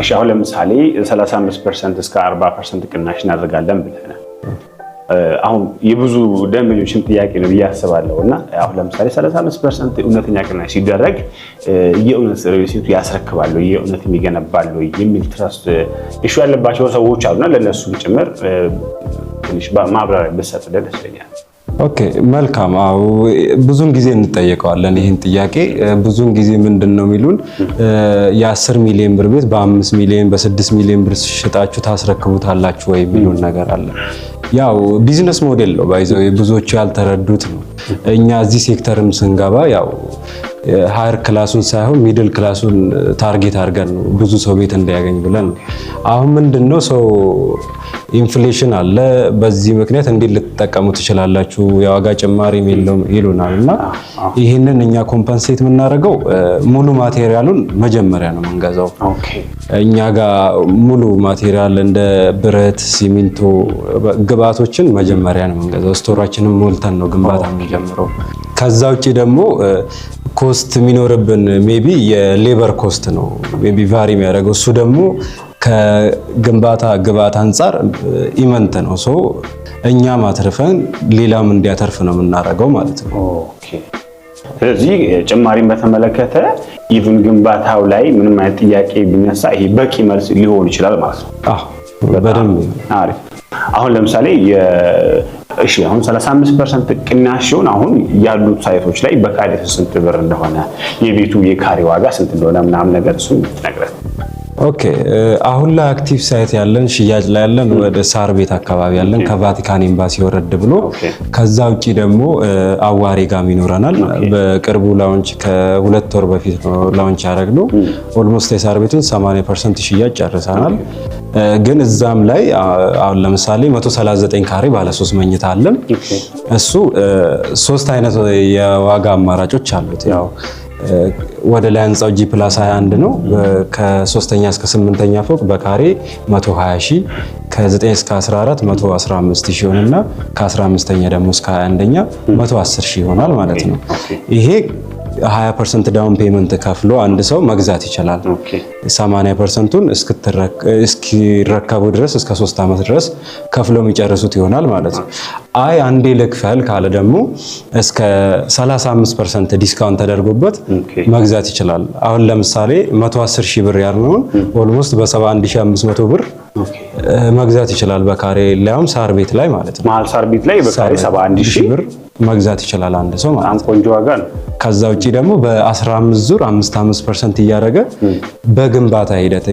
እሺ፣ አሁን ለምሳሌ 35% እስከ 40% ቅናሽ እናደርጋለን ብለናል። አሁን የብዙ ደንበኞችን ጥያቄ ነው ብዬ አስባለሁ። እና አሁን ለምሳሌ 35% እውነተኛ ቅናሽ ሲደረግ የእውነት real estate ኡ ያስረክባሉ፣ የእውነት የሚገነባሉ የሚል trust issue ያለባቸው ሰዎች አሉና ለእነሱም ጭምር ትንሽ ማብራሪያ ብትሰጥልን ደስ ይለኛል። Okay፣ መልካም። አዎ፣ ብዙን ጊዜ እንጠየቀዋለን ይህን ጥያቄ። ብዙን ጊዜ ምንድን ነው የሚሉን፣ የ10 ሚሊዮን ብር ቤት በ5 ሚሊዮን፣ በ6 ሚሊዮን ብር ሽጣችሁ ታስረክቡታላችሁ ወይ የሚሉን ነገር አለ። ያው business model ነው፣ by the way ብዙዎቹ ያልተረዱት ነው። እኛ እዚህ ሴክተርም ስንገባ ያው higher class ኡን ሳይሆን middle class ኡን target አድርገን ነው፣ ብዙ ሰው ቤት እንዲያገኝ ብለን ነው። አሁን ምንድን ነው፣ ሰው inflation አለ፣ በዚህ ምክንያት እንዴት ልትጠቀሙ ትችላላችሁ፣ የዋጋ ጭማሪ የለውም ይሉናል። እና ይህንን እኛ compensate የምናደርገው ሙሉ material ኡን መጀመሪያ ነው የምንገዛው። እኛ ጋር ሙሉ material እንደ ብረት፣ ሲሚንቶ ግብአቶችን መጀመሪያ ነው የምንገዛው። Store ኣችንን ሞልተን ነው ግንባታ የምንጀምረው። ከዛ ውጭ ደግሞ cost የሚኖርብን maybe የ labor cost ነው maybe vary የሚያደርገው። እሱ ደግሞ ከግንባታ ግብአት አንጻር ኢምንት ነው። So እኛም አትርፈን ሌላም እንዲያተርፍ ነው የምናደርገው ማለት ነው። Okay። ስለዚህ ጭማሪን በተመለከተ even ግንባታው ላይ ምንም አይነት ጥያቄ ቢነሳ ይሄ በቂ መልስ ሊሆን ይችላል ማለት ነው። አዎ፣ በደንብ። አሪፍ። አሁን ለምሳሌ እሺ፣ አሁን 35% ቅናሽ ሲሆን አሁን ያሉት site ኦች ላይ በካሬ ስንት ብር እንደሆነ፣ የቤቱ የካሬ ዋጋ ስንት እንደሆነ ምናምን ነገር እሱን ትነግረን። Okay፣ አሁን ላይ active site ያለን፣ ሽያጭ ላይ ያለን ወደ ሳር ቤት አካባቢ ያለን፣ ከቫቲካን ኤምባሲ ወረድ ብሎ። ከዛ ውጪ ደግሞ አዋሬ ጋም ይኖረናል። በቅርቡ launch፣ ከ2 ወር በፊት ነው launch ያደረግነው። Almost የሳር ቤቱን 80% ሽያጭ ጨርሰናል። ግን እዛም ላይ አሁን ለምሳሌ 139 ካሬ ባለ 3 መኝታ አለን። እሱ ሶስት አይነት የዋጋ አማራጮች አሉት። ያው ወደ ላይ ህንፃው G+21 ነው። ከሶስተኛ እስከ ስምንተኛ ፎቅ በካሬ 120 ሺህ፣ ከ9 እስከ 14 115 ሺህ ይሆንና ከ15ኛ ደግሞ እስከ 21ኛ 110 ሺህ ይሆናል ማለት ነው። ይሄ 20% down payment ከፍሎ አንድ ሰው መግዛት ይችላል። 80% ኡን እስኪረከቡ ድረስ እስከ 3 ዓመት ድረስ ከፍሎ የሚጨርሱት ይሆናል ማለት ነው። አይ አንዴ ልክፈል ካለ ደግሞ እስከ 35% discount ተደርጎበት መግዛት ይችላል። አሁን ለምሳሌ 110 ሺህ ብር ያልነውን almost በ71,500 ብር መግዛት ይችላል በካሬ፣ ሊያውም ሳር ቤት ላይ ማለት ነው። መሀል ሳር ቤት ላይ በካሬ 71 ሺህ ብር መግዛት ይችላል አንድ ሰው ማለት በጣም ነው። ቆንጆ ዋጋ ነው። ከዛ ውጪ ደግሞ በ15 ዙር 5 5% እያደረገ በግንባታ ሂደት